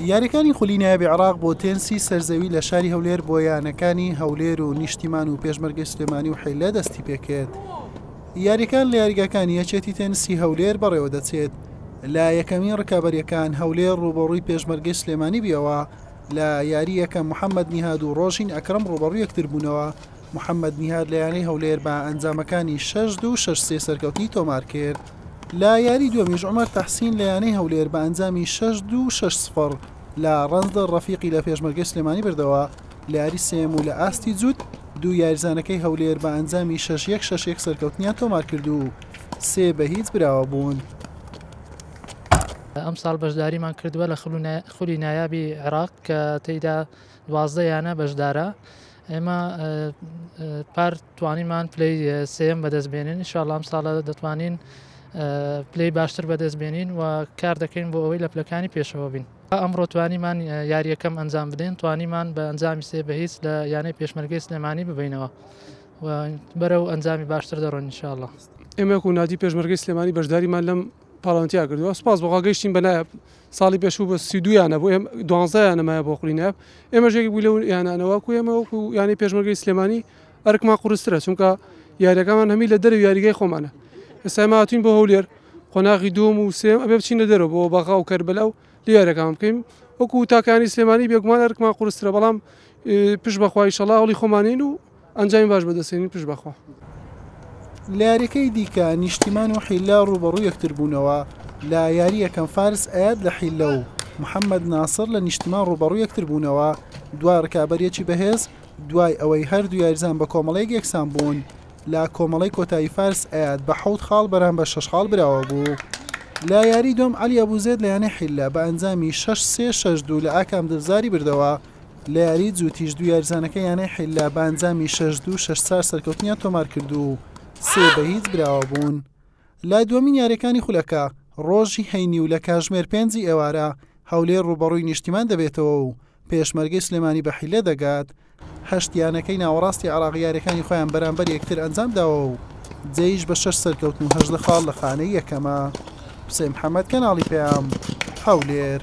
یاریەکانی خولی نایابی عێراق بۆ تێنسی سەرزەوی لە شاری هەولێر بۆ یانەکانی هەولێر و نیشتیمان و پێشمەرگەی سلێمانی و حیلە دەستی پێکرد. یاریەکان لە یاریگاکانی یەکێتی تێنسی هەولێر بەڕێوە دەچێت. لە یەکەمین ڕکابەریەکان هەولێر ڕووبەڕووی پێشمەرگەی سلێمانی بیەوە، لە یاری یەکەم محەممەد نیهاد و ڕۆژین ئەکرەم ڕووبەڕووی یەکتر بوونەوە، محەممەد نیهاد لە یانەی هەولێر بە ئەنجامەکانی 6-2 و 6-3 سەرکەوتنی تۆمار کرد. لە یاری دووەمیش عومەر تەحسین لە یانەی هەولێر بە ئەنجامی 6-2 و 6-0 لە ڕەنجدەر ڕەفیقی لە پێشمەرگەی سلێمانی بردەوە، لە یاری سێیەم و لە ئاستی جووت دوو یاریزانەکەی هەولێر بە ئەنجامی 6-1 6-1 سەرکەوتنیان تۆمار کرد و 3-0 براوە بوون. ئەمساڵ بەشداریمان کردووە لە خولی نایابی عێراق کە تێیدا 12 یانە بەشدارە. ئێمە پار توانیمان پلەی سێیەم بەدەست بێنین، ان شاء الله ئەم ساڵە دەتوانین پلەی باشتر بەدەست بێنین و کار دەکەین بۆ ئەوەی لە پلەکانی پێشەوە بین. ئەمڕۆ توانیمان یاریەکەم ئەنجام بدەین، توانیمان بە ئەنجامی 3-0 لە یانەی پێشمەرگەی سلێمانی ببینەوە و بەرەو ئەنجامی باشتر دەڕۆین ان شاء الله. ئێمە وەکو نادی پێشمەرگەی سلێمانی بەشداریمان لەم پاڵەوانێتیە کردووە، سوپاس بۆ خوا گەیشتین بە نایاب. ساڵی پێشوو بە 32 یانە بوو، ئێمە 12 یانە مایە بۆ خولی نایاب، ئێمەش یەکێک بووین لەو یانانە. وەکو ئێمە وەکو یانەی پێشمەرگەی سلێمانی ئەرکمان قورسترە، چونکە یاریەکانمان هەمی لە دەرەوەی یاریگای خۆمانە. ئێستا ئێمە هاتوین بۆ هەولێر، قۆناغی دووەم و سێم ئەبێ بچینە دەرەوە بۆ بەغا و کەربەلا و لێ یاریەکان بکەین. وەکو تاکانی سلێمانی بێگومان ئەرکمان قورسترە، بەڵام پشت بەخوا ئیشەڵا هەوڵی خۆمانین و ئەنجامی باش بەدەستێنین پشت بەخوا. لە یاریەکەی دیکە نیشتیمان و حیلە ڕووبەڕوو یەکتر بوونەوە، لە یاری یەکەم فارس ئەیاد لە حیلە و محەمەد ناسڕ لە نیشتیمان ڕووبەڕوو یەکتر بوونەوە، دوای ڕکابەریەکی بەهێز دوای ئەوەی هەردوو یاریزان بە کۆمەڵەیەک یەکسان بوون، لە کۆمەڵەی کۆتایی فارس ئەیاد بە حەوت خاڵ بەرامبەر شەش خاڵ براوە بوو. لە یاری دووەم عەلی ئەبوزێد لە یانەی حیلە بە ئەنجامی 6-3 6-2 لە ئاکام دلزاری بردەوە، لە یاریی جووتیش دوو یاریزانەکەی یانەی حیلە بە ئەنجامی 6-2 6-4 سەرکەوتنیان تۆمارکرد و 3-0 براوە بوون. لە دووەمین یارییەکانی خولەکە، رۆژی هەینی و لە کاژمێر پێنجی ئێوارە، هەولێر رووبەڕووی نیشتیمان دەبێتەوە و پێشمەرگەی سلێمانی بە حیلە دەگات. هەشت یانەکەی ناوەڕاستی عێراق یارییەکانی خۆیان بەرامبەر یەکتر ئەنجامداوە و جەیش بە شەش سەرکەوتن و 18 خاڵ لە خانەی یەکەمە. حوسێن محەمەد، کەناڵی پەیام، هەولێر.